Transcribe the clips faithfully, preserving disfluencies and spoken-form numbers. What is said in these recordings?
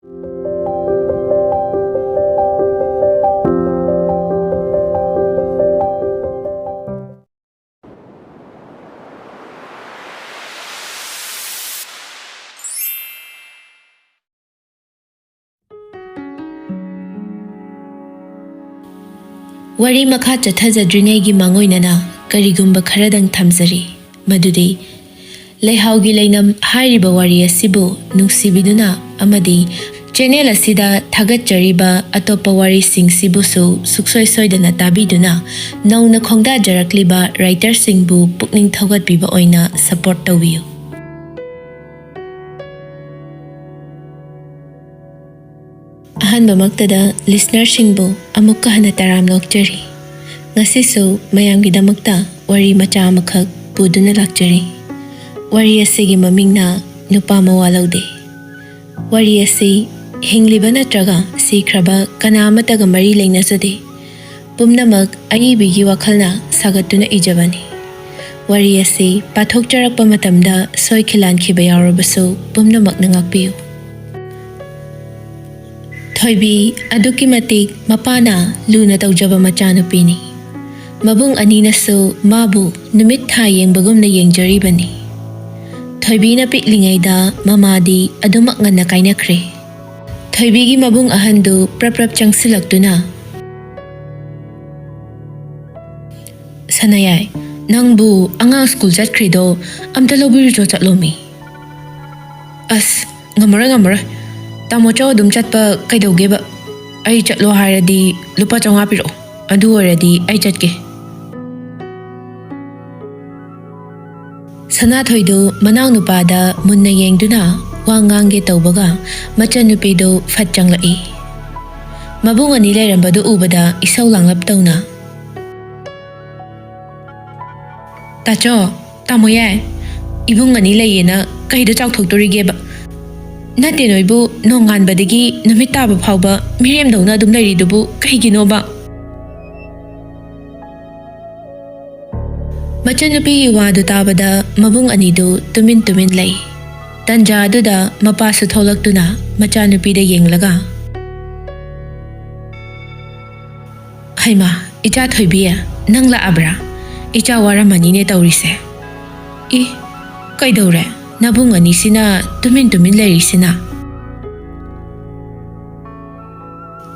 ꯋꯥꯔꯤ ꯃꯈꯥ ꯆꯠꯊꯖꯗ꯭ꯔꯤꯉꯩꯒꯤ ꯃꯥꯡꯑꯣꯏꯅꯅ ꯀꯔꯤꯒꯨꯝꯕ ꯈꯔꯗꯪ ꯊꯝꯖꯔꯤ, ꯃꯗꯨꯗꯤ ꯂꯩꯍꯥꯎꯒꯤ ꯂꯩꯅꯝ ꯍꯥꯏꯔꯤꯕ ꯋꯥꯔꯤ ꯑꯁꯤꯕꯨ ꯅꯨꯡꯁꯤꯕꯤꯗꯨꯅ ꯑꯃꯗꯤ ꯆꯦꯅꯦꯜ ꯑꯁꯤꯗ ꯊꯥꯒꯠꯆꯔꯤꯕ ꯑꯇꯣꯞꯄ ꯋꯥꯔꯤꯁꯤꯡꯁꯤꯕꯨꯁꯨ ꯁꯨꯛꯁꯣꯏ ꯁꯣꯏꯗꯅ ꯇꯥꯕꯤꯗꯨꯅ ꯅꯧꯅ ꯈꯣꯡꯗꯥꯖꯔꯛꯂꯤꯕ ꯔꯥꯏꯇꯔꯁꯤꯡꯕꯨ ꯄꯨꯛꯅꯤꯡ ꯊꯧꯒꯠꯄꯤꯕ ꯑꯣꯏꯅ ꯁꯄꯣꯔꯠ ꯇꯧꯕꯤꯌꯨ꯫ ꯑꯍꯥꯟꯕꯃꯛꯇꯗ ꯂꯤꯁꯅꯔꯁꯤꯡꯕꯨ ꯑꯃꯨꯛꯀ ꯍꯟꯅ ꯇꯔꯥꯝꯅ ꯑꯣꯛꯆꯔꯤ꯫ ꯉꯁꯤꯁꯨ ꯃꯌꯥꯝꯒꯤꯗꯃꯛꯇ ꯋꯥꯔꯤ ꯃꯆꯥ ꯑꯃꯈꯛ ꯄꯨꯗꯨꯅ ꯂꯥꯛꯆꯔꯤ꯫ ꯋꯥꯔꯤ ꯑꯁꯤꯒꯤ ꯃꯃꯤꯡꯅ ꯅꯨꯄꯥ ꯃꯋꯥ ꯂꯧꯗꯦ꯫ ꯋꯥꯔꯤ ꯑꯁꯤ ꯍꯤꯡꯂꯤꯕ ꯅꯠꯇ꯭ꯔꯒ ꯁꯤꯈ꯭ꯔꯕ ꯀꯅꯥ ꯑꯃꯠꯇꯒ ꯃꯔꯤ ꯂꯩꯅꯖꯗꯦ꯫ ꯄꯨꯝꯅꯃꯛ ꯑꯏꯕꯤꯒꯤ ꯋꯥꯈꯜꯅ ꯁꯥꯒꯠꯇꯨꯅ ꯏꯖꯕꯅꯤ꯫ ꯋꯥꯔꯤ ꯑꯁꯤ ꯄꯥꯊꯣꯛꯆꯔꯛꯄ ꯃꯇꯝꯗ ꯁꯣꯏꯈꯤꯂꯥꯟꯈꯤꯕ ꯌꯥꯎꯔꯕꯁꯨ ꯄꯨꯝꯅꯃꯛꯅ ꯉꯥꯛꯄꯤꯌꯨ꯫ ꯊꯣꯏꯕꯤ ꯑꯗꯨꯛꯀꯤ ꯃꯇꯤꯛ ꯃꯄꯥꯅ ꯂꯨꯅ ꯇꯧꯖꯕ ꯃꯆꯥꯅꯨꯄꯤꯅꯤ꯫ ꯃꯕꯨꯡ ꯑꯅꯤꯅꯁꯨ ꯃꯥꯕꯨ ꯅꯨꯃꯤꯠ ꯊꯥ ꯌꯦꯡꯕꯒꯨꯝꯅ ꯌꯦꯡꯖꯔꯤꯕꯅꯤ꯫ ꯊꯣꯏꯕꯤꯅ ꯄꯤꯛꯂꯤꯉꯩꯗ ꯃꯃꯥꯗꯤ ꯑꯗꯨꯃꯛ ꯉꯟꯅ ꯀꯥꯏꯅꯈ꯭ꯔꯦ꯫ ꯊꯣꯏꯕꯤꯒꯤ ꯃꯕꯨꯡ ꯑꯍꯟꯗꯨ ꯄ꯭ꯔꯞ ꯄ꯭ꯔꯞ ꯆꯪꯁꯤꯜꯂꯛꯇꯨꯅ, "ꯁꯅꯥꯌꯥꯏ, ꯅꯪꯕꯨ ꯑꯉꯥꯡ ꯁ꯭ꯀꯨꯜ ꯆꯠꯈ꯭ꯔꯤꯗꯣ ꯑꯝꯇ ꯂꯧꯕꯤꯔꯨꯆꯣ ꯆꯠꯂꯣꯃꯤ꯫" "ꯑꯁ, ꯉꯝꯃꯔꯣꯏ, ꯉꯝꯃꯔꯣꯏ꯫ ꯇꯥꯃꯣ ꯆꯧ ꯑꯗꯨꯝ ꯆꯠꯄ ꯀꯩꯗꯧꯒꯦꯕ? ꯑꯩ ꯆꯠꯂꯣ ꯍꯥꯏꯔꯗꯤ ꯂꯨꯄꯥ ꯆꯥꯝꯃꯉꯥ ꯄꯤꯔꯛꯑꯣ꯫ ꯑꯗꯨ ꯑꯣꯏꯔꯗꯤ ꯑꯩ ꯆꯠꯀꯦ꯫" ꯁꯅꯥꯊꯣꯏꯗꯨ ꯃꯅꯥꯎꯅꯨꯄꯥꯗ ꯃꯨꯟꯅ ꯌꯦꯡꯗꯨꯅ ꯋꯥ ꯉꯥꯡꯒꯦ ꯇꯧꯕꯒ ꯃꯆꯟꯅꯨꯄꯤꯗꯨ ꯐꯠ ꯆꯪꯂꯛꯏ꯫ ꯃꯕꯨꯡ ꯑꯅꯤ ꯂꯩꯔꯝꯕꯗꯨ ꯎꯕꯗ ꯏꯁꯧ ꯂꯥꯡꯂꯞ ꯇꯧꯅ, "ꯇꯥꯆꯧ, ꯇꯥꯃꯣ ꯌꯥꯏ, ꯏꯕꯨꯡ ꯑꯅꯤ ꯂꯩꯌꯦꯅ ꯀꯩꯗ ꯆꯥꯎꯊꯣꯛꯇꯣꯔꯤꯒꯦꯕ? ꯅꯠꯇꯦ, ꯅꯣꯏꯕꯨ ꯅꯣꯡꯉꯥꯟꯕꯗꯒꯤ ꯅꯨꯃꯤꯠ ꯇꯥꯕ ꯐꯥꯎꯕ ꯃꯤꯔꯦꯝꯗꯧꯅ ꯑꯗꯨꯝ ꯂꯩꯔꯤꯗꯨꯕꯨ ꯀꯩꯒꯤꯅꯣꯕ?" ꯃꯆꯟꯅꯨꯄꯤꯒꯤ ꯋꯥꯗꯨ ꯇꯥꯕꯗ ꯃꯕꯨꯡ ꯑꯅꯤꯗꯨ ꯇꯨꯃꯤꯟ ꯇꯨꯃꯤꯟ ꯂꯩ꯫ ꯇꯟꯖꯥ ꯑꯗꯨꯗ ꯃꯄꯥꯁꯨ ꯊꯣꯛꯂꯛꯇꯨꯅ ꯃꯆꯥꯅꯨꯄꯤꯗ ꯌꯦꯡꯂꯒ, "ꯍꯩꯃꯥ, ꯏꯆꯥ ꯊꯣꯏꯕꯤ, ꯅꯪ ꯂꯥꯛꯑꯕ꯭ꯔꯥ? ꯏꯆꯥ ꯋꯥꯔꯝꯃꯅꯤꯅꯦ ꯇꯧꯔꯤꯁꯦ꯫ ꯏ, ꯀꯩꯗꯧꯔꯦ? ꯅꯕꯨꯡ ꯑꯅꯤꯁꯤꯅ ꯇꯨꯃꯤꯟ ꯇꯨꯃꯤꯟ ꯂꯩꯔꯤꯁꯤꯅ?"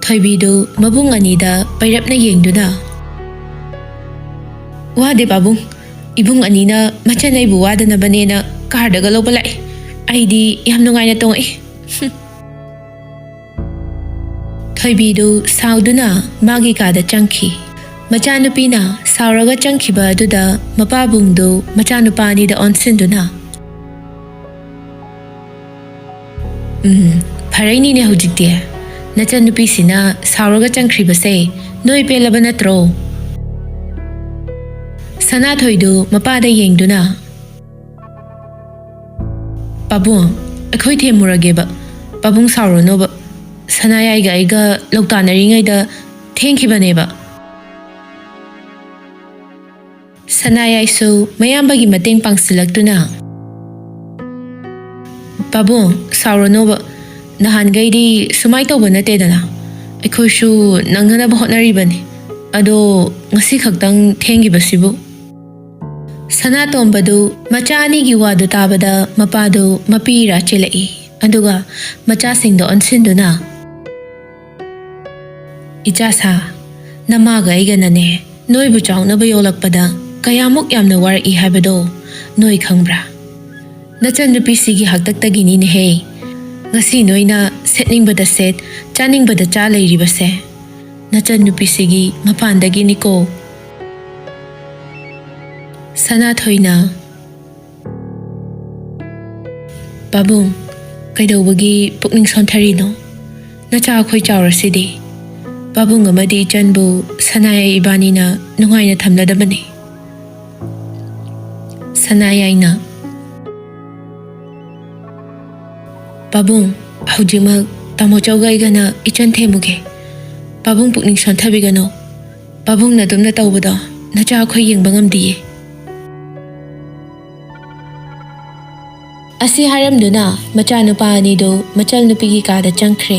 ꯊꯣꯏꯕꯤꯗꯨ ꯃꯕꯨꯡ ꯑꯅꯤꯗ ꯄꯩꯔꯞꯅ ꯌꯦꯡꯗꯨꯅ, "ꯋꯥꯗꯦ ꯄꯥꯕꯨꯡ, ꯏꯕꯨꯡ ꯑꯅꯤꯅ ꯃꯆꯟ ꯑꯩꯕꯨ ꯋꯥꯗꯅꯕꯅꯦꯅ ꯀꯥꯔꯗꯒ ꯂꯧꯕ ꯂꯥꯛꯏ꯫ ꯑꯩꯗꯤ ꯌꯥꯝ ꯅꯨꯡꯉꯥꯏꯅ ꯇꯣꯡꯉꯛꯏ꯫" ꯊꯣꯏꯕꯤꯗꯨ ꯁꯥꯎꯗꯨꯅ ꯃꯥꯒꯤ ꯀꯥꯗ ꯆꯪꯈꯤ꯫ ꯃꯆꯥꯅꯨꯄꯤꯅ ꯁꯥꯎꯔꯒ ꯆꯪꯈꯤꯕ ꯑꯗꯨꯗ ꯃꯄꯥꯕꯨꯡꯗꯨ ꯃꯆꯥꯅꯨꯄꯥ ꯑꯅꯤꯗ ꯑꯣꯟꯁꯤꯟꯗꯨꯅ, "ꯎꯝ, ꯐꯔꯩꯅꯤꯅꯦ ꯍꯧꯖꯤꯛꯇꯤ꯫ ꯅꯆꯟꯅꯨꯄꯤꯁꯤꯅ ꯁꯥꯎꯔꯒ ꯆꯪꯈ꯭ꯔꯤꯕꯁꯦ ꯅꯣꯏ ꯄꯦꯜꯂꯕ ꯅꯠꯇ꯭ꯔꯣ?" ꯁꯅꯥꯊꯣꯏꯗꯨ ꯃꯄꯥꯗ ꯌꯦꯡꯗꯨꯅ, "ꯄꯥꯕꯨꯡ, ꯑꯩꯈꯣꯏ ꯊꯦꯝꯃꯨꯔꯒꯦꯕ꯫ ꯄꯥꯕꯨꯡ ꯁꯥꯎꯔꯅꯣꯕ꯫ ꯁꯅꯥꯌꯥꯏꯒ ꯑꯩꯒ ꯂꯧꯇꯥꯟꯅꯔꯤꯉꯩꯗ ꯊꯦꯡꯈꯤꯕꯅꯦꯕ꯫" ꯁꯅꯥꯌꯥꯏꯁꯨ ꯃꯌꯥꯝꯕꯒꯤ ꯃꯇꯦꯡ ꯄꯥꯡꯁꯤꯜꯂꯛꯇꯨꯅ, "ꯄꯥꯕꯨꯡ, ꯁꯥꯎꯔꯅꯣꯕ꯫ ꯅꯍꯥꯟꯈꯩꯗꯤ ꯁꯨꯃꯥꯏ ꯇꯧꯕ ꯅꯠꯇꯦꯗꯅ꯫ ꯑꯩꯈꯣꯏꯁꯨ ꯅꯪꯅꯅꯕ ꯍꯣꯠꯅꯔꯤꯕꯅꯤ꯫ ꯑꯗꯣ ꯉꯁꯤ ꯈꯛꯇꯪ ꯊꯦꯡꯈꯤꯕꯁꯤꯕꯨ?" ꯁꯅꯥꯇꯣꯝꯕꯗꯨ ꯃꯆꯥ ꯑꯅꯤꯒꯤ ꯋꯥꯗꯨ ꯇꯥꯕꯗ ꯃꯄꯥꯗꯨ ꯃꯄꯤ ꯏꯔꯥ ꯆꯦꯜꯂꯛꯏ꯫ ꯑꯗꯨꯒ ꯃꯆꯥꯁꯤꯡꯗ ꯑꯣꯟꯁꯤꯟꯗꯨꯅ, "ꯏꯆꯥꯁꯥ, ꯅꯃꯥꯒ ꯑꯩꯒꯅꯅꯦ ꯅꯣꯏꯕꯨ ꯆꯥꯎꯅꯕ ꯌꯣꯛꯂꯛꯄꯗ ꯀꯌꯥꯃꯨꯛ ꯌꯥꯝꯅ ꯋꯥꯔꯛꯏ ꯍꯥꯏꯕꯗꯣ ꯅꯣꯏ ꯈꯪꯕ꯭ꯔꯥ? ꯅꯆꯟꯅꯨꯄꯤꯁꯤꯒꯤ ꯍꯥꯛꯇꯛꯇꯒꯤꯅꯤꯅꯦꯍꯦ ꯉꯁꯤ ꯅꯣꯏꯅ ꯁꯦꯠꯅꯤꯡꯕꯗ ꯁꯦꯠ, ꯆꯥꯅꯤꯡꯕꯗ ꯆꯥ ꯂꯩꯔꯤꯕꯁꯦ꯫ ꯅꯆꯟꯅꯨꯄꯤꯁꯤꯒꯤ ꯃꯄꯥꯟꯗꯒꯤꯅꯤꯀꯣ꯫" ꯁꯅꯥꯊꯣꯏꯅ, "ꯄꯥꯕꯨꯡ, ꯀꯩꯗꯧꯕꯒꯤ ꯄꯨꯛꯅꯤꯡ ꯁꯣꯟꯊꯔꯤꯅꯣ? ꯅꯆꯥ ꯑꯩꯈꯣꯏ ꯆꯥꯎꯔꯁꯤꯗꯤ꯫ ꯄꯥꯕꯨꯡ ꯑꯃꯗꯤ ꯏꯆꯟꯕꯨ ꯁꯅꯥꯌꯥꯏ ꯏꯕꯥꯅꯤꯅ ꯅꯨꯡꯉꯥꯏꯅ ꯊꯝꯂꯗꯕꯅꯤ꯫" ꯁꯅꯥꯌꯥꯏꯅ, "ꯄꯥꯕꯨꯡ, ꯍꯧꯖꯤꯛꯃꯛ ꯇꯥꯃꯣꯆꯧꯒ ꯑꯩꯒꯅ ꯏꯆꯟ ꯊꯦꯝꯃꯨꯒꯦ꯫ ꯄꯥꯕꯨꯡ ꯄꯨꯛꯅꯤꯡ ꯁꯣꯟꯊꯕꯤꯒꯅꯨ꯫ ꯄꯥꯕꯨꯡꯅ ꯑꯗꯨꯝꯅ ꯇꯧꯕꯗꯣ ꯅꯆꯥ ꯑꯩꯈꯣꯏ ꯌꯦꯡꯕ ꯉꯝꯗꯤꯌꯦ꯫" ꯑꯁꯤ ꯍꯥꯏꯔꯝꯗꯨꯅ ꯃꯆꯥꯅꯨꯄꯥ ꯑꯅꯤꯗꯨ ꯃꯆꯜ ꯅꯨꯄꯤꯒꯤ ꯀꯥꯗ ꯆꯪꯈ꯭ꯔꯦ꯫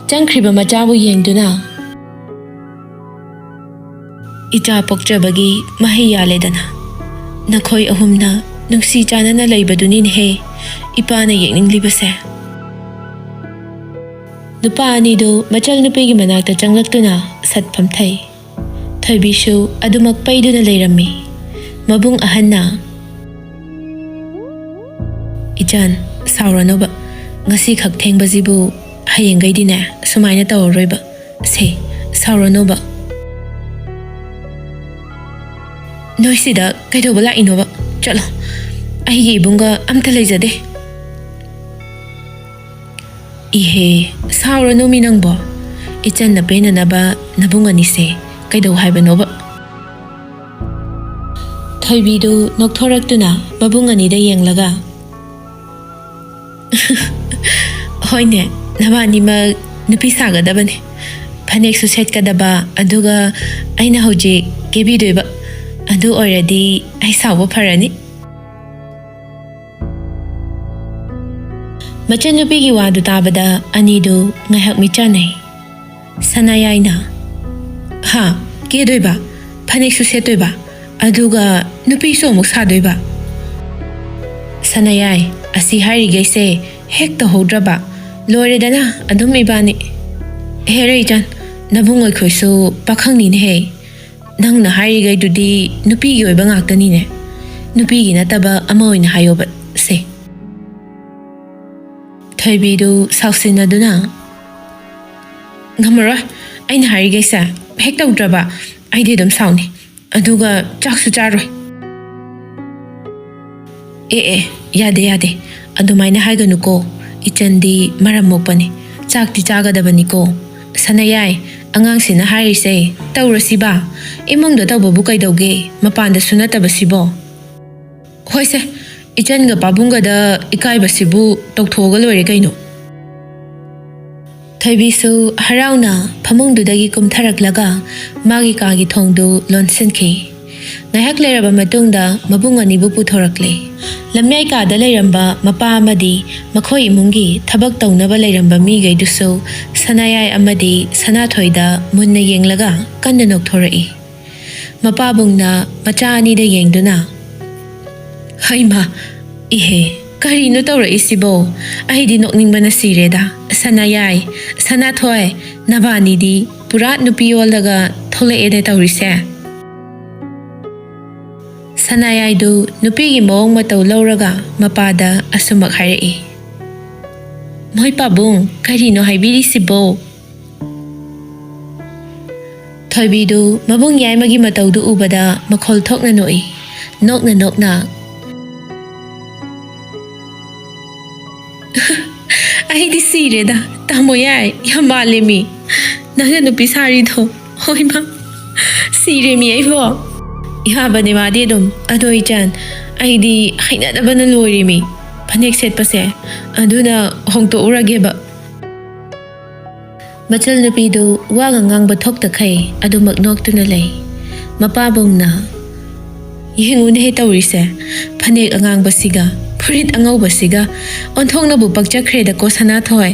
ꯆꯪꯈ꯭ꯔꯤꯕ ꯃꯆꯥꯕꯨ ꯌꯦꯡꯗꯨꯅ, "ꯏꯆꯥ ꯄꯣꯛꯆꯕꯒꯤ ꯃꯍꯩ ꯌꯥꯜꯂꯦꯗꯅ꯫ ꯅꯈꯣꯏ ꯑꯍꯨꯝꯅ ꯅꯨꯡꯁꯤ ꯆꯥꯟꯅꯅ ꯂꯩꯕꯗꯨꯅꯤꯅꯦꯍꯦ ꯏꯄꯥꯅ ꯌꯦꯡꯅꯤꯡꯂꯤꯕꯁꯦ"꯫ ꯅꯨꯄꯥ ꯑꯅꯤꯗꯨ ꯃꯆꯜ ꯅꯨꯄꯤꯒꯤ ꯃꯅꯥꯛꯇ ꯆꯪꯂꯛꯇꯨꯅ ꯁꯠ ꯐꯝꯊꯩ꯫ ꯊꯣꯏꯕꯤꯁꯨ ꯑꯗꯨꯃꯛ ꯄꯩꯗꯨꯅ ꯂꯩꯔꯝꯃꯤ꯫ ꯃꯕꯨꯡ ꯑꯍꯟꯅ, "ꯏꯆꯟ, ꯁꯥꯎꯔꯅꯣꯕ꯫ ꯉꯁꯤꯈꯛ ꯊꯦꯡꯕꯁꯤꯕꯨ ꯍꯌꯦꯡꯈꯩꯗꯤꯅꯦ ꯁꯨꯃꯥꯏꯅ ꯇꯧꯔꯔꯣꯏꯕ꯫ ꯁꯦ, ꯁꯥꯎꯔꯅꯣꯕ꯫ ꯅꯣꯏ ꯁꯤꯗ ꯀꯩꯗꯧꯕ ꯂꯥꯛꯏꯅꯣꯕ? ꯆꯠꯂꯣ꯫ ꯑꯩꯒꯤ ꯏꯕꯨꯡꯒ ꯑꯝꯇ ꯂꯩꯖꯗꯦ"꯫ "ꯏꯍꯦ, ꯁꯥꯎꯔꯅꯨ ꯃꯤ ꯅꯪꯕꯣ꯫ ꯏꯆꯟꯅ ꯄꯦꯟꯅꯅꯕ ꯅꯕꯨꯡ ꯑꯅꯤꯁꯦ ꯀꯩꯗꯧ ꯍꯥꯏꯕꯅꯣꯕ?" ꯊꯣꯏꯕꯤꯗꯨ ꯅꯣꯛꯊꯣꯔꯛꯇꯨꯅ ꯃꯕꯨꯡ ꯑꯅꯤꯗ ꯌꯦꯡꯂꯒ, "ꯍꯣꯏꯅꯦ, ꯅꯕꯥꯅꯤꯃꯛ ꯅꯨꯄꯤ ꯁꯥꯒꯗꯕꯅꯦ꯫ ꯐꯅꯦꯛꯁꯨ ꯁꯦꯠꯀꯗꯕ, ꯑꯗꯨꯒ ꯑꯩꯅ ꯍꯧꯖꯤꯛ ꯀꯦꯕꯤꯗꯣꯏꯕ꯫ ꯑꯗꯨ ꯑꯣꯏꯔꯗꯤ ꯑꯩ ꯁꯥꯎꯕ ꯐꯔꯅꯤ"꯫ ꯃꯆꯟꯅꯨꯄꯤꯒꯤ ꯋꯥꯗꯨ ꯇꯥꯕꯗ ꯑꯅꯤꯗꯨ ꯉꯥꯏꯍꯥꯛ ꯃꯤꯠ ꯆꯥꯟꯅꯩ꯫ ꯁꯅꯥꯌꯥꯏꯅ, "ꯍꯥ? ꯀꯦꯗꯣꯏꯕ? ꯐꯅꯦꯛꯁꯨ ꯁꯦꯠꯇꯣꯏꯕ? ꯑꯗꯨꯒ ꯅꯨꯄꯤꯁꯨ ꯑꯃꯨꯛ ꯁꯥꯗꯣꯏꯕ?" ꯁꯅꯥꯌꯥꯏ, ꯑꯁꯤ ꯍꯥꯏꯔꯤꯈꯩꯁꯦ ꯍꯦꯛ ꯇꯧꯍꯧꯗ꯭ꯔꯕ ꯂꯣꯏꯔꯦꯗꯅ ꯑꯗꯨꯝ ꯏꯕꯥꯅꯤ꯫ ꯍꯦꯔꯦ ꯏꯆꯟ, ꯅꯕꯨꯡ ꯑꯩꯈꯣꯏꯁꯨ ꯄꯥꯈꯪꯅꯤꯅꯦꯍꯦ꯫ ꯅꯪꯅ ꯍꯥꯏꯔꯤꯈꯩꯗꯨꯗꯤ ꯅꯨꯄꯤꯒꯤ ꯑꯣꯏꯕ ꯉꯥꯛꯇꯅꯤꯅꯦ꯫ ꯅꯨꯄꯤꯒꯤ ꯅꯠꯇꯕ ꯑꯃ ꯑꯣꯏꯅ ꯍꯥꯏꯌꯣꯕ ꯁꯦ꯫ ꯊꯣꯏꯕꯤꯗꯨ ꯁꯥꯎꯁꯤꯟꯅꯗꯨꯅ, "ꯉꯝꯃꯔꯣꯏ, ꯑꯩꯅ ꯍꯥꯏꯔꯤꯈꯩꯁꯦ ꯍꯦꯛ ꯇꯧꯗ꯭ꯔꯕ ꯑꯩꯗꯤ ꯑꯗꯨꯝ ꯁꯥꯎꯅꯤ, ꯑꯗꯨꯒ ꯆꯥꯛꯁꯨ ꯆꯥꯔꯣꯏ"꯫ "ꯑꯦ ꯑꯦ, ꯌꯥꯗꯦ ꯌꯥꯗꯦ, ꯑꯗꯨꯃꯥꯏꯅ ꯍꯥꯏꯒꯅꯨꯀꯣ꯫ ꯏꯆꯟꯗꯤ ꯃꯔꯝ ꯃꯣꯛꯄꯅꯤ, ꯆꯥꯛꯇꯤ ꯆꯥꯒꯗꯕꯅꯤꯀꯣ꯫ ꯁꯅꯥꯌꯥꯏ, ꯑꯉꯥꯡꯁꯤꯅ ꯍꯥꯏꯔꯤꯁꯦ ꯇꯧꯔꯁꯤꯕ꯫ ꯏꯃꯨꯡꯗ ꯇꯧꯕꯕꯨ ꯀꯩꯗꯧꯒꯦ, ꯃꯄꯥꯟꯗꯁꯨ ꯅꯠꯇꯕꯁꯤꯕꯣ?" "ꯍꯣꯏꯁꯦ, ꯏꯆꯟꯒ ꯄꯥꯕꯨꯡꯒꯗ ꯏꯀꯥꯏꯕꯁꯤꯕꯨ ꯇꯧꯊꯣꯛꯑꯒ ꯂꯣꯏꯔꯦ ꯀꯩꯅꯣ"꯫ ꯊꯣꯏꯕꯤꯁꯨ ꯍꯔꯥꯎꯅ ꯐꯃꯨꯡꯗꯨꯗꯒꯤ ꯀꯨꯝꯊꯔꯛꯂꯒ ꯃꯥꯒꯤ ꯀꯥꯒꯤ ꯊꯣꯡꯗꯨ ꯂꯣꯟꯁꯤꯟꯈꯤ꯫ ꯉꯥꯏꯍꯥꯛ ꯂꯩꯔꯕ ꯃꯇꯨꯡꯗ ꯃꯕꯨꯡ ꯑꯅꯤꯕꯨ ꯄꯨꯊꯣꯔꯛꯂꯦ꯫ ꯂꯝꯌꯥꯏ ꯀꯥꯗ ꯂꯩꯔꯝꯕ ꯃꯄꯥ ꯑꯃꯗꯤ ꯃꯈꯣꯏ ꯏꯃꯨꯡꯒꯤ ꯊꯕꯛ ꯇꯧꯅꯕ ꯂꯩꯔꯝꯕ ꯃꯤꯈꯩꯗꯨꯁꯨ ꯁꯅꯥꯌꯥꯏ ꯑꯃꯗꯤ ꯁꯅꯥꯊꯣꯏꯗ ꯃꯨꯟꯅ ꯌꯦꯡꯂꯒ ꯀꯟꯅ ꯅꯣꯛꯊꯣꯔꯛꯏ꯫ ꯃꯄꯥꯕꯨꯡꯅ ꯃꯆꯥ ꯑꯅꯤꯗ ꯌꯦꯡꯗꯨꯅ, "ꯍꯩꯃꯥ, ꯏꯍꯦ, ꯀꯔꯤꯅꯣ ꯇꯧꯔꯛꯏꯁꯤꯕꯣ? ꯑꯩꯗꯤ ꯅꯣꯛꯅꯤꯡꯕꯅ ꯁꯤꯔꯦꯗ꯫ ꯁꯅꯥꯌꯥꯏ, ꯁꯅꯥꯊꯣꯏ, ꯅꯕꯥꯅꯤꯗꯤ ꯄꯨꯔꯥ ꯅꯨꯄꯤ ꯑꯣꯜꯂꯒ ꯊꯣꯛꯂꯛꯑꯦꯅꯦ ꯇꯧꯔꯤꯁꯦ꯫" ꯁꯅꯥꯌꯥꯏꯗꯨ ꯅꯨꯄꯤꯒꯤ ꯃꯑꯣꯡ ꯃꯇꯧ ꯂꯧꯔꯒ ꯃꯄꯥꯗ ꯑꯁꯨꯃꯛ ꯍꯥꯏꯔꯛꯏ, "ꯃꯣꯏ ꯄꯥꯕꯨꯡ, ꯀꯔꯤꯅꯣ ꯍꯥꯏꯕꯤꯔꯤꯁꯤꯕꯣ?" ꯊꯣꯏꯕꯤꯗꯨ ꯃꯕꯨꯡ ꯌꯥꯏꯃꯒꯤ ꯃꯇꯧꯗꯨ ꯎꯕꯗ ꯃꯈꯣꯜ ꯊꯣꯛꯅ ꯅꯣꯛꯏ꯫ ꯅꯣꯛꯅ ꯅꯣꯛꯅ, "ꯑꯩꯗꯤ ꯁꯤꯔꯦꯗ, ꯇꯥꯃꯣ ꯌꯥꯏ, ꯌꯥꯝ ꯃꯥꯜꯂꯦ ꯃꯤ꯫ ꯅꯪꯅ ꯅꯨꯄꯤ ꯁꯥꯔꯤꯗꯣ, ꯍꯣꯏ ꯃꯥ, ꯁꯤꯔꯦ ꯃꯤ ꯑꯩꯕꯣ꯫ ꯌꯥꯕꯅꯦ ꯃꯥꯗꯤ ꯑꯗꯨꯝ꯫ ꯑꯗꯣ ꯏꯆꯟ, ꯑꯩꯗꯤ ꯍꯩꯅꯗꯕꯅ ꯂꯣꯏꯔꯦ ꯃꯤ, ꯐꯅꯦꯛ ꯁꯦꯠꯄꯁꯦ꯫ ꯑꯗꯨꯅ ꯍꯣꯡꯇꯣꯛꯎꯔꯒꯦꯕ꯫" ꯃꯆꯜ ꯅꯨꯄꯤꯗꯨ ꯋꯥꯒ ꯉꯥꯡꯕ ꯊꯣꯛꯇꯈꯩ ꯑꯗꯨꯃꯛ ꯅꯣꯛꯇꯨꯅ ꯂꯩ꯫ ꯃꯄꯥꯕꯨꯡꯅ, "ꯌꯦꯡꯉꯨꯅꯦꯍꯦ ꯇꯧꯔꯤꯁꯦ, ꯐꯅꯦꯛ ꯑꯉꯥꯡꯕꯁꯤꯒ ꯐꯨꯔꯤꯠ ꯑꯉꯧꯕꯁꯤꯒ, ꯑꯣꯟꯊꯣꯛꯅꯕꯨ ꯄꯛꯆꯈ꯭ꯔꯦꯗꯀꯣ ꯁꯅꯥꯊꯣꯏ꯫"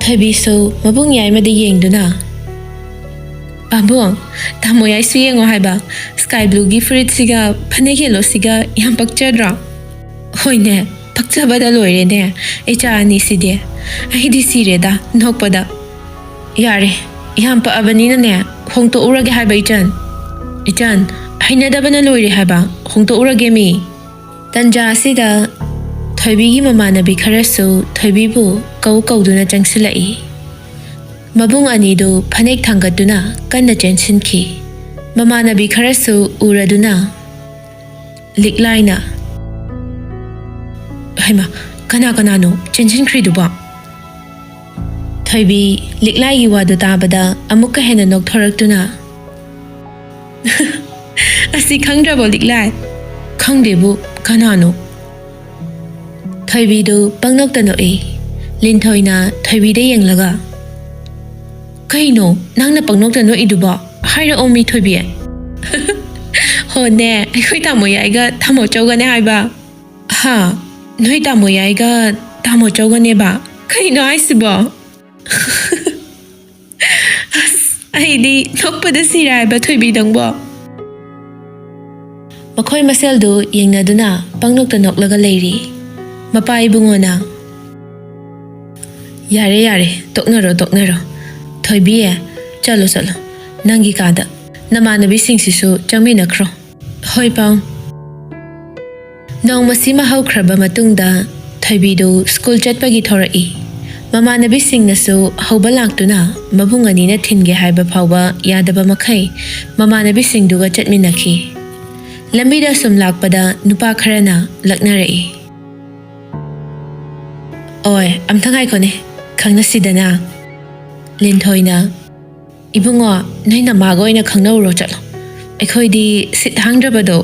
ꯊꯣꯏꯕꯤꯁꯨ ꯃꯕꯨꯡ ꯌꯥꯏꯃꯗ ꯌꯦꯡꯗꯨꯅ, "ꯄꯥꯕꯨꯡ, ꯇꯥꯃꯣ ꯌꯥꯏꯁꯨ ꯌꯦꯡꯉꯣ ꯍꯥꯏꯕ, ꯁ꯭ꯀꯥꯏ ꯕ꯭ꯂꯨꯒꯤ ꯐꯨꯔꯤꯠꯁꯤꯒ ꯐꯅꯦꯛ ꯌꯦꯜꯂꯣꯁꯤꯒ ꯌꯥꯝ ꯄꯛꯆꯗ꯭ꯔꯣ?" "ꯍꯣꯏꯅꯦ, ꯄꯛꯆꯕꯗ ꯂꯣꯏꯔꯦꯅꯦ, ꯏꯆꯥ ꯑꯅꯤꯁꯤꯗꯤ꯫ ꯑꯩꯗꯤ ꯁꯤꯔꯦꯗ ꯅꯣꯛꯄꯗ꯫ ꯌꯥꯔꯦ, ꯌꯥꯝ ꯄꯛꯑꯕꯅꯤꯅꯅꯦ, ꯍꯣꯡꯇꯣꯛꯎꯔꯒꯦ ꯍꯥꯏꯕ ꯏꯆꯟ꯫ ꯏꯆꯟ, ꯍꯩꯅꯗꯕꯅ ꯂꯣꯏꯔꯦ ꯍꯥꯏꯕ, ꯍꯣꯡꯇꯣꯛꯎꯔꯒꯦ ꯃꯤ꯫" ꯇꯟꯖꯥ ꯑꯁꯤꯗ ꯊꯣꯏꯕꯤꯒꯤ ꯃꯃꯥꯟꯅꯕꯤ ꯈꯔꯁꯨ ꯊꯣꯏꯕꯤꯕꯨ ꯀꯧ ꯀꯧꯗꯨꯅ ꯆꯪꯁꯤꯜꯂꯛꯏ꯫ ꯃꯕꯨꯡ ꯑꯅꯤꯗꯨ ꯐꯅꯦꯛ ꯊꯥꯡꯒꯠꯇꯨꯅ ꯀꯟꯅ ꯆꯦꯟꯁꯤꯟꯈꯤ꯫ ꯃꯃꯥꯟꯅꯕꯤ ꯈꯔꯁꯨ ꯎꯔꯗꯨꯅ ꯂꯤꯛꯂꯥꯏꯅ, "ꯍꯩꯃꯥ, ꯀꯅꯥ ꯀꯅꯥꯅꯣ ꯆꯦꯟꯁꯤꯟꯈ꯭ꯔꯤꯗꯨꯕꯣ?" ꯊꯣꯏꯕꯤ ꯂꯤꯛꯂꯥꯏꯒꯤ ꯋꯥꯗꯨ ꯇꯥꯕꯗ ꯑꯃꯨꯛꯀ ꯍꯦꯟꯅ ꯅꯣꯛꯊꯣꯔꯛꯇꯨꯅ, "ꯑꯁꯤ ꯈꯪꯗ꯭ꯔꯕꯣ ꯂꯤꯛꯂꯥꯏ?" "ꯈꯪꯗꯦꯕꯨ, ꯀꯅꯥꯅꯣ?" ꯊꯣꯏꯕꯤꯗꯨ ꯄꯪꯅꯣꯛꯇ ꯅꯣꯛꯏ꯫ ꯂꯤꯟꯊꯣꯏꯅ ꯊꯣꯏꯕꯤꯗ ꯌꯦꯡꯂꯒ, "ꯀꯩꯅꯣ ꯅꯪꯅ ꯄꯪꯅꯣꯛꯇ ꯅꯣꯛꯏꯗꯨꯕꯣ?" ꯍꯥꯏꯔꯛꯑꯣ ꯃꯤ ꯊꯣꯏꯕꯤ꯫ ꯍꯣꯅꯦ, ꯑꯩꯈꯣꯏ ꯇꯥꯃꯣ ꯌꯥꯏꯒ ꯇꯥꯃꯣ ꯆꯧꯒꯅꯦ ꯍꯥꯏꯕ꯫ ꯍꯥ? ꯅꯣꯏ ꯇꯥꯃꯣ ꯌꯥꯏꯒ ꯇꯥꯃꯣ ꯆꯧꯒꯅꯦꯕ? ꯀꯩꯅꯣ ꯍꯥꯏꯁꯤꯕꯣ? ꯑꯁ, ꯑꯩꯗꯤ ꯅꯣꯛꯄꯗ ꯁꯤꯔꯦ ꯍꯥꯏꯕ ꯊꯣꯏꯕꯤ ꯅꯪꯕꯣ꯫ ꯃꯈꯣꯏ ꯃꯁꯦꯜꯗꯨ ꯌꯦꯡꯅꯗꯨꯅ ꯄꯪꯅꯣꯛꯇ ꯅꯣꯛꯂꯒ ꯂꯩꯔꯤ꯫ ꯃꯄꯥ ꯏꯕꯨꯡꯉꯣꯅ, "ꯌꯥꯔꯦ, ꯌꯥꯔꯦ, ꯇꯣꯛꯅꯔꯣ, ꯇꯣꯛꯅꯔꯣ꯫ ꯊꯣꯏꯕꯤ, ꯆꯠꯂꯣ, ꯆꯠꯂꯣ꯫ ꯅꯪꯒꯤ ꯀꯥꯗ꯫ ꯅꯃꯥꯟꯅꯕꯤꯁꯤꯡꯁꯤꯁꯨ ꯆꯪꯃꯤꯟꯅꯈ꯭ꯔꯣ꯫" "ꯍꯣꯏ, ꯄꯥꯎ꯫" ꯅꯣꯡꯃꯁꯤꯃ ꯍꯧꯈ꯭ꯔꯕ ꯃꯇꯨꯡꯗ ꯊꯣꯏꯕꯤꯗꯨ ꯁ꯭ꯀꯨꯜ ꯆꯠꯄꯒꯤ ꯊꯣꯔꯛꯏ꯫ ꯃꯃꯥꯟꯅꯕꯤꯁꯤꯡꯅꯁꯨ ꯍꯧꯕ ꯂꯥꯛꯇꯨꯅ ꯃꯕꯨꯡ ꯑꯅꯤꯅ ꯊꯤꯟꯒꯦ ꯍꯥꯏꯕ ꯐꯥꯎꯕ ꯌꯥꯗꯕ ꯃꯈꯩ ꯃꯃꯥꯟꯅꯕꯤꯁꯤꯡꯗꯨꯒ ꯆꯠꯃꯤꯟꯅꯈꯤ꯫ ꯂꯝꯕꯤꯗ ꯁꯨꯝ ꯂꯥꯛꯄꯗ ꯅꯨꯄꯥ ꯈꯔꯅ ꯂꯛꯅꯔꯛꯏ꯫ "ꯑꯣꯏ, ꯑꯝꯇ ꯉꯥꯏꯈꯣꯅꯦ, ꯈꯪꯅꯁꯤꯗꯅ꯫" ꯂꯤꯟꯊꯣꯏꯅ, "ꯏꯕꯨꯡꯉꯣ, ꯅꯣꯏ ꯅꯃꯥꯒ ꯑꯣꯏꯅ ꯈꯪꯅꯧꯔꯣ ꯆꯠꯂꯣ꯫ ꯑꯩꯈꯣꯏꯗꯤ ꯁꯤꯠ ꯍꯥꯡꯗ꯭ꯔꯕꯗꯣ꯫"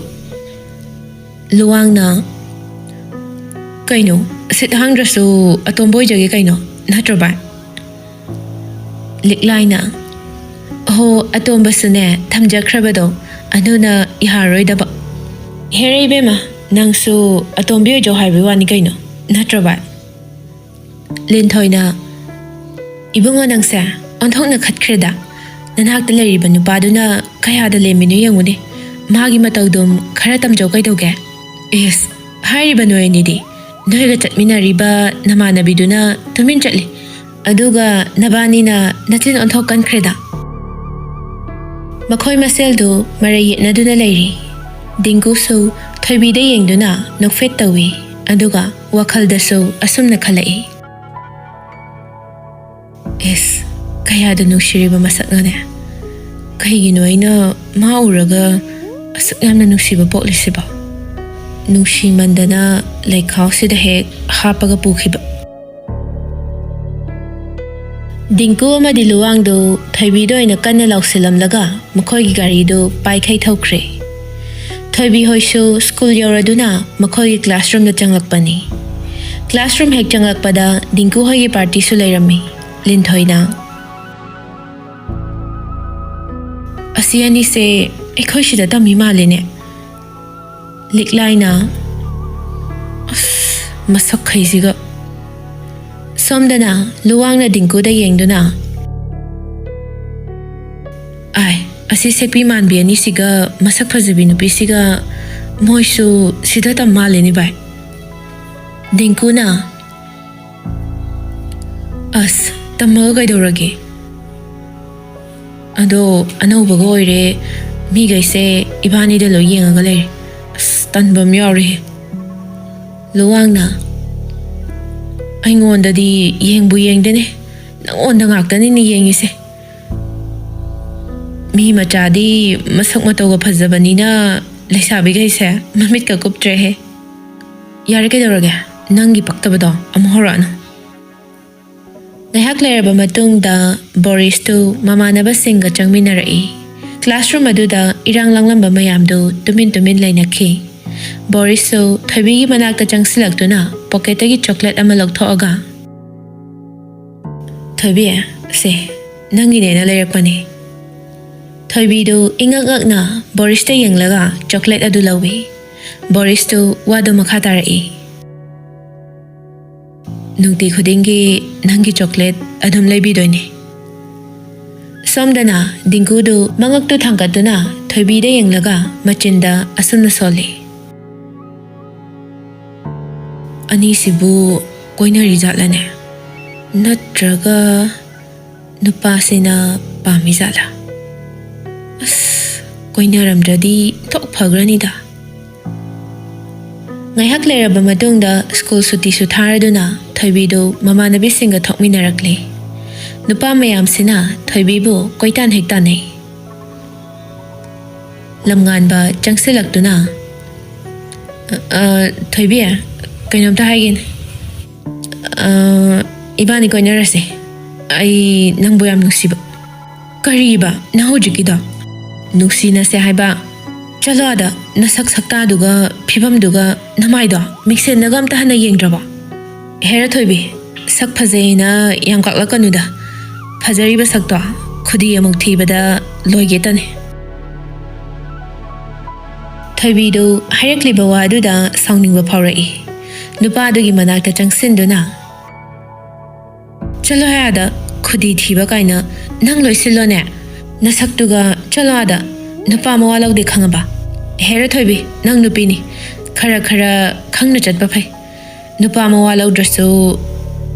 ꯂꯨꯋꯥꯡꯅ, "ꯀꯩꯅꯣ, ꯁꯤꯠ ꯍꯥꯡꯗ꯭ꯔꯁꯨ ꯑꯇꯣꯝꯕ ꯑꯣꯏꯖꯒꯦ ꯀꯩꯅꯣ, ꯅꯠꯇ꯭ꯔꯣ ꯚꯥꯏ?" ꯂꯤꯛꯂꯥꯏꯅ, "ꯑꯍꯣ, ꯑꯇꯣꯝꯕꯁꯨꯅꯦ ꯊꯝꯖꯈ꯭ꯔꯕꯗꯣ, ꯑꯗꯨꯅ ꯌꯥꯔꯔꯣꯏꯗꯕ꯫" "ꯍꯦꯔꯦ ꯏꯕꯦꯝꯃ, ꯅꯪꯁꯨ ꯑꯇꯣꯝꯕꯤ ꯑꯣꯏꯖꯧ ꯍꯥꯏꯕꯒꯤ ꯋꯥꯅꯤ ꯀꯩꯅꯣ, ꯅꯠꯇ꯭ꯔꯣ ꯚꯥꯏ?" ꯂꯤꯟꯊꯣꯏꯅ, "ꯏꯕꯨꯡꯉꯣ, ꯅꯪꯁꯦ ꯑꯣꯟꯊꯣꯛꯅ ꯈꯠꯈ꯭ꯔꯦꯗ꯫ ꯅꯅꯥꯛꯇ ꯂꯩꯔꯤꯕ ꯅꯨꯄꯥꯗꯨꯅ ꯀꯌꯥꯗ ꯂꯦꯝꯃꯤꯅꯣ ꯌꯦꯡꯉꯨꯅꯦ꯫ ꯃꯥꯒꯤ ꯃꯇꯧꯗꯨꯝ ꯈꯔ ꯇꯝꯖꯧ ꯀꯩꯗꯧꯒꯦ?" "ꯏꯁ, ꯍꯥꯏꯔꯤꯕ ꯅꯣꯏ ꯑꯅꯤꯗꯤ, ꯅꯣꯏꯒ ꯆꯠꯃꯤꯟꯅꯔꯤꯕ ꯅꯃꯥꯟꯅꯕꯤꯗꯨꯅ ꯇꯨꯃꯤꯟ ꯆꯠꯂꯤ, ꯑꯗꯨꯒ ꯅꯕꯥꯅꯤꯅ ꯅꯆꯤꯟ ꯑꯣꯟꯊꯣꯛ ꯀꯟꯈ꯭ꯔꯦꯗ꯫" ꯃꯈꯣꯏ ꯃꯁꯦꯜꯗꯨ ꯃꯔꯩ ꯌꯦꯠꯅꯗꯨꯅ ꯂꯩꯔꯤ꯫ ꯗꯤꯡꯀꯨꯁꯨ ꯊꯣꯏꯕꯤꯗ ꯌꯦꯡꯗꯨꯅ ꯅꯣꯛꯐꯦꯠ ꯇꯧꯏ, ꯑꯗꯨꯒ ꯋꯥꯈꯜꯗꯁꯨ ꯑꯁꯨꯝꯅ ꯈꯜꯂꯛꯏ, "ꯏꯁ, ꯀꯌꯥꯗ ꯅꯨꯡꯁꯤꯔꯤꯕ ꯃꯁꯛꯅꯣꯅꯦ꯫ ꯀꯩꯒꯤꯅꯣ ꯑꯩꯅ ꯃꯥ ꯎꯔꯒ ꯑꯁꯨꯛ ꯌꯥꯝꯅ ꯅꯨꯡꯁꯤꯕ ꯄꯣꯛꯂꯤꯁꯤꯕꯣ? ꯅꯨꯡꯁꯤꯃꯟꯗꯅ ꯂꯩꯈꯥꯎꯁꯤꯗ ꯍꯦꯛ ꯍꯥꯞꯄꯒ ꯄꯨꯈꯤꯕ꯫" ꯗꯤꯡꯀꯨ ꯑꯃꯗꯤ ꯂꯨꯋꯥꯡꯗꯨ ꯊꯣꯏꯕꯤꯗ ꯑꯣꯏꯅ ꯀꯟꯅ ꯂꯥꯎꯁꯤꯜꯂꯝꯂꯒ ꯃꯈꯣꯏꯒꯤ ꯒꯥꯔꯤꯗꯨ ꯄꯥꯏꯈꯩ ꯊꯧꯈ꯭ꯔꯦ꯫ ꯊꯣꯏꯕꯤ ꯍꯣꯏꯁꯨ ꯁ꯭ꯀꯨꯜ ꯌꯧꯔꯗꯨꯅ ꯃꯈꯣꯏꯒꯤ ꯀ꯭ꯂꯥꯁꯔꯨꯝꯗ ꯆꯪꯂꯛꯄꯅꯤ꯫ ꯀ꯭ꯂꯥꯁꯔꯨꯝ ꯍꯦꯛ ꯆꯪꯂꯛꯄꯗ ꯗꯤꯡꯀꯨ ꯍꯣꯏꯒꯤ ꯄꯥꯔꯇꯤꯁꯨ ꯂꯩꯔꯝꯃꯤ꯫ ꯂꯤꯟꯊꯣꯏꯅ, ꯑꯁꯤ ꯑꯅꯤꯁꯦ ꯑꯩꯈꯣꯏ ꯁꯤꯗ ꯇꯝꯃꯤ ꯃꯥꯜꯂꯦꯅꯦ꯫ ꯂꯤꯛꯂꯥꯏꯅ, ꯑꯁ, ꯃꯁꯛꯈꯩꯁꯤꯒ꯫ ꯁꯣꯝꯗꯅ ꯂꯨꯋꯥꯡꯅ ꯗꯤꯡꯀꯨꯗ ꯌꯦꯡꯗꯨꯅ, "ꯑꯥꯏ, ꯑꯁꯤ ꯁꯦꯛꯄꯤ ꯃꯥꯟꯕꯤ ꯑꯅꯤꯁꯤꯒ ꯃꯁꯛ ꯐꯖꯕꯤ ꯅꯨꯄꯤꯁꯤꯒ ꯃꯣꯏꯁꯨ ꯁꯤꯗ ꯇꯝ ꯃꯥꯜꯂꯦꯅꯦ ꯚꯥꯏ꯫" ꯗꯤꯡꯀꯨꯅ, "ꯑꯁ, ꯇꯝꯃꯒ ꯀꯩꯗꯧꯔꯒꯦ? ꯑꯗꯣ ꯑꯅꯧꯕꯒ ꯑꯣꯏꯔꯦ, ꯃꯤꯈꯩꯁꯦ ꯏꯕꯥꯅꯤꯗ ꯂꯣꯏ ꯌꯦꯡꯉꯒ ꯂꯩꯔꯦ꯫ ꯑꯁ, ꯇꯟꯕ ꯑꯃ ꯌꯥꯎꯔꯦ꯫" ꯂꯨꯋꯥꯡꯅ, "ꯑꯩꯉꯣꯟꯗꯗꯤ ꯌꯦꯡꯕꯨ ꯌꯦꯡꯗꯦꯅꯦ, ꯅꯪꯉꯣꯟꯗ ꯉꯥꯛꯇꯅꯤꯅꯦ ꯌꯦꯡꯉꯤꯁꯦ꯫ ꯃꯤ ꯃꯆꯥꯗꯤ ꯃꯁꯛ ꯃꯇꯧꯒ ꯐꯖꯕꯅꯤꯅ ꯂꯩꯁꯥꯕꯤꯈꯩꯁꯦ ꯃꯃꯤꯠꯀ ꯀꯨꯞꯇ꯭ꯔꯦꯍꯦ꯫ ꯌꯥꯔꯦ, ꯀꯩꯗꯧꯔꯒꯦ? ꯅꯪꯒꯤ ꯄꯛꯇꯕꯗꯣ ꯑꯃꯨꯛ ꯍꯧꯔꯛꯑꯅꯨ꯫" ꯉꯥꯏꯍꯥꯛ ꯂꯩꯔꯕ ꯃꯇꯨꯡꯗ ꯕꯣꯔꯤꯁꯇꯨ ꯃꯃꯥꯟꯅꯕꯁꯤꯡꯒ ꯆꯪꯃꯤꯟꯅꯔꯛꯏ꯫ ꯀ꯭ꯂꯥꯁꯔꯨꯝ ꯑꯗꯨꯗ ꯏꯔꯥꯡ ꯂꯥꯡꯂꯝꯕ ꯃꯌꯥꯝꯗꯨ ꯇꯨꯃꯤꯟ ꯇꯨꯃꯤꯟ ꯂꯩꯅꯈꯤ꯫ ꯕꯣꯔꯤꯁꯁꯨ ꯊꯣꯏꯕꯤꯒꯤ ꯃꯅꯥꯛꯇ ꯆꯪꯁꯤꯜꯂꯛꯇꯨꯅ ꯄꯣꯀꯦꯠꯇꯒꯤ ꯆꯣꯀ꯭ꯂꯦꯠ ꯑꯃ ꯂꯧꯊꯣꯛꯑꯒ, "ꯊꯣꯏꯕꯤ, ꯁꯦ, ꯅꯪꯒꯤꯅꯦꯅ ꯂꯩꯔꯛꯄꯅꯦ꯫" ꯊꯣꯏꯕꯤꯗꯨ ꯏꯉꯛ ꯉꯛꯅ ꯕꯣꯔꯤꯁꯇ ꯌꯦꯡꯂꯒ ꯆꯣꯀ꯭ꯂꯦꯠ ꯑꯗꯨ ꯂꯧꯏ꯫ ꯕꯣꯔꯤꯁꯇꯨ ꯋꯥꯗꯨ ꯃꯈꯥ ꯇꯥꯔꯛꯏ꯫ "ꯅꯨꯡꯇꯤ ꯈꯨꯗꯤꯡꯒꯤ ꯅꯪꯒꯤ ꯆꯣꯀ꯭ꯂꯦꯠ ꯑꯗꯨꯝ ꯂꯩꯕꯤꯗꯣꯏꯅꯦ꯫" ꯁꯣꯝꯗꯅ ꯗꯤꯡꯀꯨꯗꯨ ꯃꯉꯛꯇꯨ ꯊꯥꯡꯒꯠꯇꯨꯅ ꯊꯣꯏꯕꯤꯗ ꯌꯦꯡꯂꯒ ꯃꯆꯤꯟꯗ ꯑꯁꯨꯝꯅ ꯁꯣꯜꯂꯤ, "ꯑꯅꯤꯁꯤꯕꯨ ꯀꯣꯏꯅꯔꯤꯖꯥꯠꯂꯅꯦ? ꯅꯠꯇ꯭ꯔꯒ ꯅꯨꯄꯥꯁꯤꯅ ꯄꯥꯝꯃꯤꯖꯥꯠꯂꯥ? ꯑꯁ, ꯀꯣꯏꯅꯔꯝꯗ꯭ꯔꯗꯤ ꯊꯣꯛ ꯐꯈ꯭ꯔꯅꯤꯗ꯫" ꯉꯥꯏꯍꯥꯛ ꯂꯩꯔꯕ ꯃꯇꯨꯡꯗ ꯁ꯭ꯀꯨꯜ ꯁꯨꯇꯤꯁꯨ ꯊꯥꯔꯗꯨꯅ ꯊꯣꯏꯕꯤꯗꯨ ꯃꯃꯥꯟꯅꯕꯤꯁꯤꯡꯒ ꯊꯣꯛꯃꯤꯟꯅꯔꯛꯂꯦ꯫ ꯅꯨꯄꯥ ꯃꯌꯥꯝꯁꯤꯅ ꯊꯣꯏꯕꯤꯕꯨ ꯀꯣꯏꯇꯥꯟ ꯍꯦꯛ ꯇꯥꯟꯅꯩ꯫ ꯂꯝꯉꯥꯟꯕ ꯆꯪꯁꯤꯜꯂꯛꯇꯨꯅ, "ꯑ, ꯑ, ꯊꯣꯏꯕꯤ, ꯀꯩꯅꯣꯝꯇ ꯍꯥꯏꯒꯦꯅꯦ꯫ ꯑ, ꯏꯕꯥꯅꯤ ꯀꯣꯏꯅꯔꯁꯦ꯫ ꯑꯩ ꯅꯪꯕꯨ ꯌꯥꯝ ꯅꯨꯡꯁꯤꯕ꯫" "ꯀꯔꯤꯕ ꯅꯪ ꯍꯧꯖꯤꯛꯀꯤꯗꯣ?" "ꯅꯨꯡꯁꯤꯅꯁꯦ ꯍꯥꯏꯕ꯫ ꯆꯠꯂꯣ ꯑꯥꯗ, ꯅꯁꯛ ꯁꯛꯇꯥꯗꯨꯒ ꯐꯤꯕꯝꯗꯨꯒ ꯅꯃꯥꯏꯗꯣ ꯃꯤꯡꯁꯦꯟꯗꯒ ꯑꯝꯇ ꯍꯟꯅ ꯌꯦꯡꯗ꯭ꯔꯕꯣ?" "ꯍꯦꯔꯥ ꯊꯣꯏꯕꯤ, ꯁꯛ ꯐꯖꯩꯅ ꯌꯥꯝ ꯀꯥꯛꯂꯛꯀꯅꯨꯗ꯫ ꯐꯖꯔꯤꯕ ꯁꯛꯇꯣ ꯈꯨꯗꯤ ꯑꯃꯨꯛ ꯊꯤꯕꯗ ꯂꯣꯏꯒꯦ ꯇꯅꯤ꯫ ꯊꯣꯏꯕꯤꯗꯨ ꯍꯥꯏꯔꯛꯂꯤꯕ ꯋꯥꯗꯨꯗ ꯁꯥꯎꯅꯤꯡꯕ ꯐꯥꯎꯔꯛꯏ꯫ ꯅꯨꯄꯥꯗꯨꯒꯤ ꯃꯅꯥꯛꯇ ꯆꯪꯁꯤꯟꯗꯨꯅ, "ꯆꯠꯂꯣ ꯍꯦ ꯑꯥꯗ, ꯈꯨꯗꯤ ꯊꯤꯕ ꯀꯥꯏꯅ, ꯅꯪ ꯂꯣꯏꯁꯤꯜꯂꯣꯅꯦ ꯅꯁꯛꯇꯨꯒ, ꯆꯠꯂꯣ ꯑꯥꯗ, ꯅꯨꯄꯥ ꯃꯋꯥ ꯂꯧꯗꯦ ꯈꯪꯉꯕ? ꯍꯦꯔꯥ ꯊꯣꯏꯕꯤ, ꯅꯪ ꯅꯨꯄꯤꯅꯤ, ꯈꯔ ꯈꯔ ꯈꯪꯅ ꯆꯠꯄ ꯐꯩ꯫ ꯅꯨꯄꯥ ꯃꯋꯥ ꯂꯧꯗ꯭ꯔꯁꯨ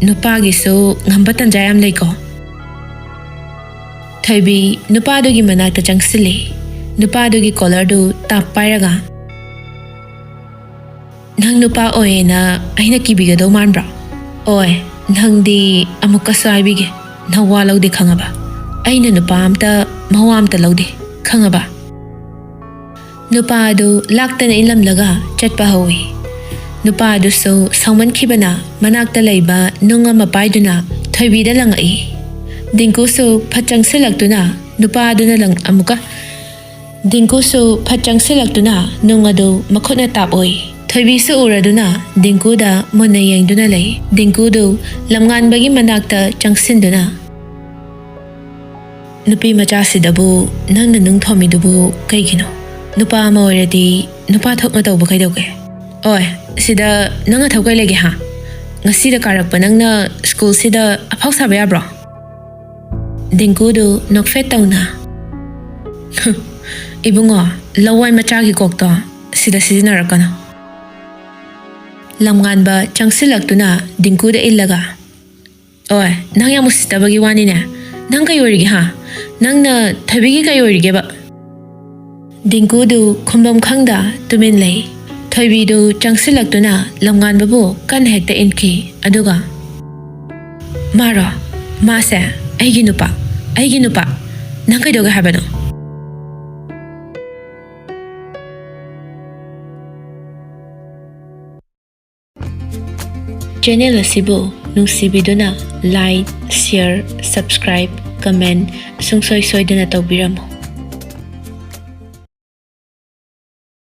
ꯅꯨꯄꯥꯒꯤꯁꯨ ꯉꯝꯕ ꯇꯟꯖꯥ ꯌꯥꯝ ꯂꯩꯀꯣ꯫" ꯊꯣꯏꯕꯤ ꯅꯨꯄꯥꯗꯨꯒꯤ ꯃꯅꯥꯛꯇ ꯆꯪꯁꯤꯜꯂꯤ꯫ ꯅꯨꯄꯥꯗꯨꯒꯤ ꯀꯣꯂꯔꯗꯨ ꯇꯥꯞ ꯄꯥꯏꯔꯒ, "ꯅꯪ ꯅꯨꯄꯥ ꯑꯣꯏꯌꯦꯅ ꯑꯩꯅ ꯀꯤꯕꯤꯒꯗꯧ ꯃꯥꯟꯕ꯭ꯔꯣ? ꯑꯣꯏ, ꯅꯪꯗꯤ ꯑꯃꯨꯛꯀꯁꯨ ꯍꯥꯏꯕꯤꯒꯦ, ꯅꯋꯥ ꯂꯧꯗꯦ ꯈꯪꯉꯕ? ꯑꯩꯅ ꯅꯨꯄꯥ ꯑꯝꯇ ꯃꯋꯥ ꯑꯝꯇ ꯂꯧꯗꯦ ꯈꯪꯉꯕ?" ꯅꯨꯄꯥ ꯑꯗꯨ ꯂꯥꯛꯇꯅ ꯏꯜꯂꯝꯂꯒ ꯆꯠꯄ ꯍꯧꯏ꯫ ꯅꯨꯄꯥ ꯑꯗꯨꯁꯨ ꯁꯥꯎꯃꯟꯈꯤꯕꯅ ꯃꯅꯥꯛꯇ ꯂꯩꯕ ꯅꯨꯡ ꯑꯃ ꯄꯥꯏꯗꯨꯅ ꯊꯣꯏꯕꯤꯗ ꯂꯪꯉꯛꯏ꯫ ꯗꯤꯡꯀꯨꯁꯨ ꯐꯠ ꯆꯪꯁꯤꯜꯂꯛꯇꯨꯅ ꯅꯨꯄꯥ ꯑꯗꯨꯅ ꯂꯪ-, ꯑꯃꯨꯛꯀ, ꯗꯤꯡꯀꯨꯁꯨ ꯐꯠ ꯆꯪꯁꯤꯜꯂꯛꯇꯨꯅ ꯅꯨꯡ ꯑꯗꯨ ꯃꯈꯨꯠꯅ ꯇꯥꯞꯑꯣꯏ꯫ ꯊꯣꯏꯕꯤꯁꯨ ꯎꯔꯗꯨꯅ ꯗꯤꯡꯀꯨꯗ ꯃꯨꯟꯅ ꯌꯦꯡꯗꯨꯅ ꯂꯩ꯫ ꯗꯤꯡꯀꯨꯗꯨ ꯂꯝꯉꯥꯟꯕꯒꯤ ꯃꯅꯥꯛꯇ ꯆꯪꯁꯤꯟꯗꯨꯅ, "ꯅꯨꯄꯤ ꯃꯆꯥꯁꯤꯗꯕꯨ ꯅꯪꯅ ꯅꯨꯡ ꯊꯣꯝꯃꯤꯗꯨꯕꯨ ꯀꯩꯒꯤꯅꯣ? ꯅꯨꯄꯥ ꯑꯃ ꯑꯣꯏꯔꯗꯤ ꯅꯨꯄꯥ ꯊꯣꯛꯅ ꯇꯧꯕ ꯀꯩꯗꯧꯒꯦ? ꯑꯣꯏ, ꯁꯤꯗ ꯅꯪ ꯅꯊꯧ ꯀꯩ ꯂꯩꯒꯦ ꯍꯥ? ꯉꯁꯤꯗ ꯀꯥꯔꯛꯄ ꯅꯪꯅ ꯁ꯭ꯀꯨꯜꯁꯤꯗ ꯑꯐꯥꯎ ꯁꯥꯕ ꯌꯥꯕ꯭ꯔꯣ?" ꯗꯤꯡꯀꯨꯗꯨ ꯅꯣꯛꯐꯦꯠ ꯇꯧꯅ, "ꯏꯕꯨꯡꯉꯣ, ꯂꯋꯥꯏ ꯃꯆꯥꯒꯤ ꯀꯣꯛꯇꯣ ꯁꯤꯗ ꯁꯤꯖꯤꯟꯅꯔꯛꯀꯅꯨ꯫" ꯂꯝꯉꯥꯟꯕ ꯆꯪꯁꯤꯜꯂꯛꯇꯨꯅ ꯗꯤꯡꯀꯨꯗ ꯏꯜꯂꯒ, "ꯑꯣꯏ, ꯅꯪ ꯌꯥꯝ ꯎꯁꯤꯠꯇꯕꯒꯤ ꯋꯥꯅꯤꯅꯦ꯫ ꯅꯪ ꯀꯩ ꯑꯣꯏꯔꯤꯒꯦ ꯍꯥ? ꯅꯪꯅ ꯊꯣꯏꯕꯤꯒꯤ ꯀꯩ ꯑꯣꯏꯔꯤꯒꯦꯕ?" ꯗꯤꯡꯀꯨꯗꯨ ꯈꯨꯝꯕꯝ ꯈꯪꯗ ꯇꯨꯃꯤꯟ ꯂꯩ꯫ ꯊꯣꯏꯕꯤꯗꯨ ꯆꯪꯁꯤꯜꯂꯛꯇꯨꯅ ꯂꯝꯉꯥꯟꯕꯕꯨ ꯀꯟꯅ ꯍꯦꯛꯇ ꯏꯟꯈꯤ꯫ ꯑꯗꯨꯒ, "ꯃꯥꯔꯣ? ꯃꯥꯁꯦ ꯑꯩꯒꯤ ꯅꯨꯄꯥ, ꯑꯩꯒꯤ ꯅꯨꯄꯥ꯫ ꯅꯪ ꯀꯩꯗꯧꯒꯦ ꯍꯥꯏꯕꯅꯣ?" ꯆꯦꯅꯦꯜ ꯑꯁꯤꯕꯨ ꯅꯨꯡꯁꯤꯕꯤꯗꯨꯅ like, share, subscribe, comment ꯁꯨꯡꯁꯣꯏ ꯁꯣꯏꯗꯅ ꯇꯧꯕꯤꯔꯝꯃꯨ꯫